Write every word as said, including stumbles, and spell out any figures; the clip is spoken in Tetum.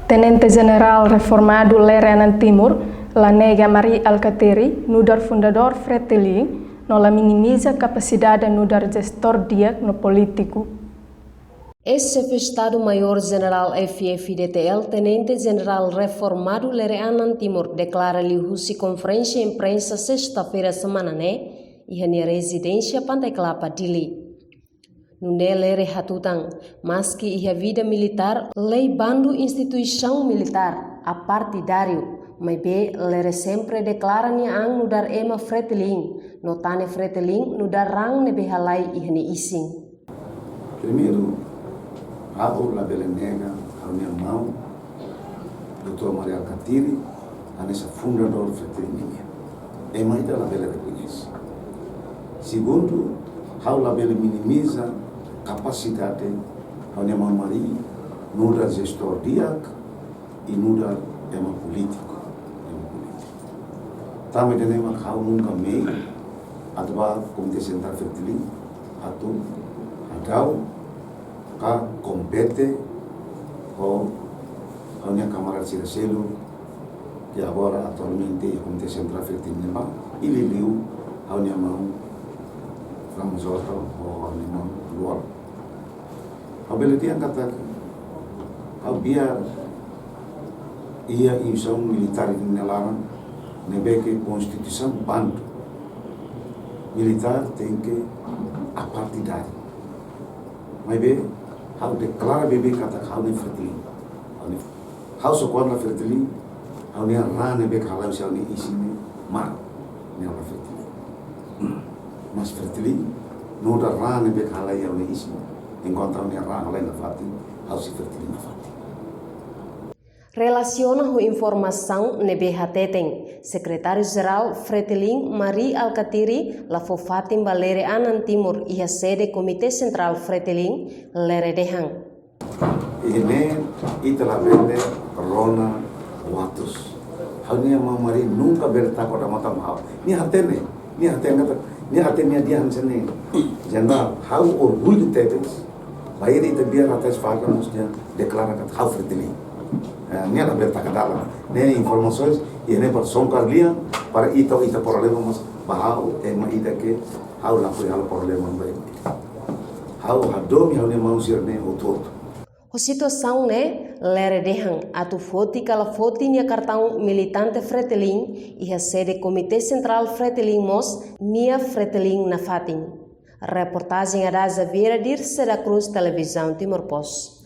Tenente Jenerál reformadu Lere Anan Timur la nega Mari Alkatiri nu'udar fundadór Fretilin, no la minimiza kapasidade nu'udar jestór di'ak no polítiku. Eis-Xefe Estadu-Maiór Jenerál F-FDTL, Tenente Jenerál reformadu Lere Anan Timur, deklara liuhusi konferénsia imprensa sesta-feira semana ne'e, iha nia rezidénsia Pantai Kelapa, Dili. Nune'e Lere hatutan, maski iha vida militár, lei bandu instituisaun militár, apartidáriu, maibé Lere sempre deklara nia an nu'udar ema Fretilin, no tane Fretilin nu'udar raan ne'ebé halai iha nia isin. Primeiru, ha'u labele nega ha'u-nia maun, doutór Mari Alkatiri, hanesan fundadór Fretilin nian. Ema ida labele rekoñese. Segundu, ha'u labele minimiza kapasidade ha'u-nia maun Mari nu'udar jestór di'ak, i nu'udar ema polítiku, ema polítiku. Tanba ida-ne'e mak ha'u nunka mehi atu ba Komité Sentrál Fretilin atu hadau ka kompete ho ha'u-nia kamarada sira seluk, ke agora atualmente iha Komité Sentrál Fretilin ne'ebá, i liuliu ha'u-nia maun Ramos Horta ho ha'u-nia maun Luol. Ha'u bele dehan katak ha'u biar iha instituisaun militár nia laran, ne'ebé ke konstituisaun bandu militár tenke apartidáriu. Maibé, ha'u deklara beibeik katak ha'u ne'e Fretilin. Ha'u ne'e, ha'u só kuandu la Fretilin, ha'u-nia raan ne'ebé ke halai husi ha'u-nia isin ne'e, mak ne'e la Fretilin. Mas Fretilin, nu'udar raan ne'ebé ke halai ha'u-nia isin, enkuantu ha'u-nia raan halai nafatin, ha'u sei Fretilin nafatin. Relasiona ho informasaun ne'ebé hateten, Sekretáriu-Jerál Fretilin Mari Alkatiri la fó fatin ba Lere Anan Timur iha sede Komité Sentrál Fretilin, Lere dehan. Iha ne'e ita labele rona watus. Ha'u-nia maun Mari nunka bele taka odamatan ba ha'u. Nia hatene, nia hatene katak, nia hatene nia dehan hanesan ne'e. Jenerál, ha'u orgullu tebes. Bainhira ita bá iha Ratais Farka mós nia deklara katak ha'u Fretilin. Eh, nia labele taka dalan. Ne'e informasaun, iha ne'e para songkar lian, para ita, ita problema mós ba ha'u, ema ida ke ha'u lakohi halo problema ba ema. Ha'u hadomi ha'u-nia maun sira-ne'e hotu-hotu. Ho situasaun ne'e, Lere dehan atu foti ka la foti nia kartaun militante Fretilin iha sede Komité Sentrál Fretilin mós nia Fretilin nafatin. Reportajen Adaza Vieira, Dirce da Cruz, Televizaun Timor Post.